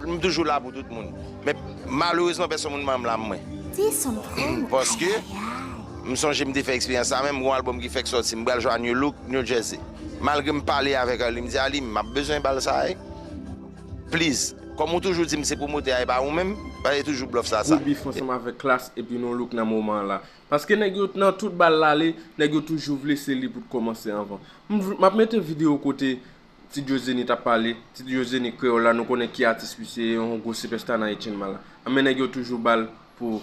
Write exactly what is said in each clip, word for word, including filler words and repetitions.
M toujou la pou tout moun. Men malerezman, pèsonn moun pa janm la pou mwen. Paske m sonje m te fè eksperyans sa menm, gon albòm ki fèk sòti, m pral jwe a New Look, New Jersey. Malgre m pale avèk Arly, m di, Arly, m ap bezwen bal sa a, wi. Please, kòm ou toujou di m se pwomotè a, e pa ou menm, paske toujou blòf sa, sa. Gwo bif ansanm avèk Klass epi New Look nan moman an la. Paske nèg yo nan tout bal l ale, nèg yo toujou vle se li pou t kòmanse anvan. M, m ap mete videyo kote Ti Djo Zenith ap pale, Ti Djo Zenith kreyòl la, nou konnen ki atis misye ye, yon gwo sipèsta nan Etchenn Mala. Anben nèg yo toujou ba l pou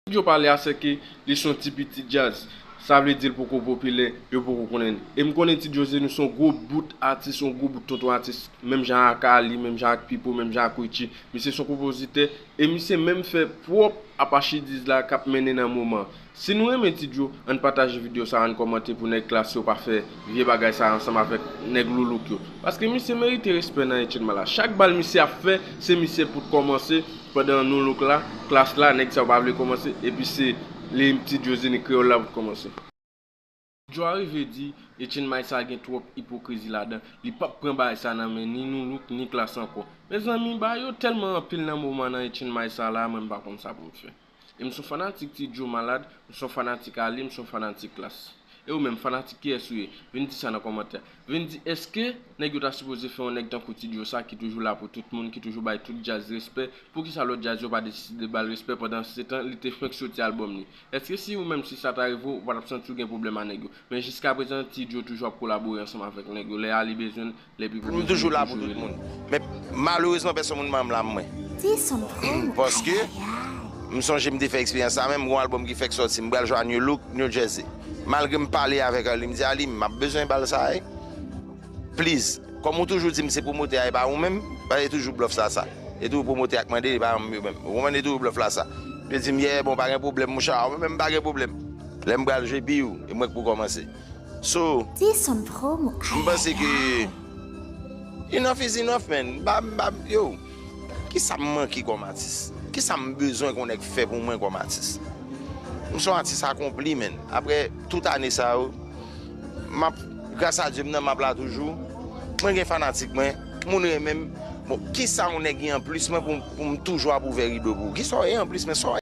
Ti Djo pale a, sèke li se yon ti piti djaz. Sa vle di l poko popilè, yo poko konnen li. E m konnen Ti Djo Zenith se yon gwo bout atis, yon gwo bout tonton atis, menm jan ak Arly, menm jan ak Pipo, menm jan ak Richie. Misye se yon konpozitè, e misye menm fè pwòp Apache Diz la k ap mennen nan moman. Si nou renmen Ti Djo, ann pataje videyo sa, ann kòmante pou nèg Klass yo pa fè vye bagay sa ansanm avèk nèg New Look yo. Paske misye merite respè nan Etchenn Mala. Chak bal misye ap fè, se misye pou t kòmanse, pandan New Look la, Klass la, nèg sa yo pa vle kòmanse, epi se li Ti Djo Zenith kreyòl la pou t kòmanse. Ti Djo a rive di, Etchenn Mala sa gen twòp ipokrizi ladan, li p ap pran bagay sa nan men ni New Look, ni Klass ankò. Mezanmi, bagay yo tèlman anpil nan moman nan Etchenn Mala sa la, mwen m pa konn sa pou m fè. E m se yon fanatik Ti Djo malad, m se yon fanatik Arly, m se yon fanatik Klass. E ou menm, fanatik kiyès ou ye? Vin di sa nan kòmantè. Vin di, èske nèg yo ta sipoze fè yon nèg tankou Ti Djo sa ki toujou la pou tout moun, ki toujou bay tout djaz respè, poukisa lòt djaz yo pa deside ba l respè pandan se tan li te fenk soti albòm li? Èske si ou menm si sa ta rive w, ou pa t ap santi w gen pwoblèm a nèg yo? Men jiskaprezan, Ti Djo toujou ap kolabore ansanm avèk nèg yo. Lè Arly bezwen l, lè Pipo bezwen l, li toujou la pou tout moun. Men malerezman, pèsonn moun pa janm la pou mwen. Paske m sonje m te fè eksperyans sa menm, gon albòm ki fèk sòti, m pral jwe a New Look, New Jersey. Malgre m pale avèk Arly, m di, Arly, m ap bezwen bal sa a, wi. Please, kòm ou toujou di m se pwomotè a, e pa ou menm, paske toujou blòf sa, sa. E toujou pwomotè a k mande, e pa yo menm. Ou konprann, e toujou blòf la, sa. Yo di m, yeah, bon, pa gen pwoblèm, monchè, ou menm pa gen pwoblèm. Lè m pral jwe, biw, e mwen k pou kòmanse. So, Ti son promo. M panse ke enough is enough, man. M pa, m pa, yo, kisa m manke kòm atis? Kisa m bezwen ke yon nèg fè pou mwen kòm atis? M se yon atis akonpli, man. Apre tout ane sa yo, m ap, gras a Dye, m nan, m ap la toujou. Mwen gen fanatik mwen, moun renmen m. Bon, kisa yon nèg gen anplis mwen pou, pou m toujou ap ouvè rido pou ou? Kisa w ye anplis mwen? Sa w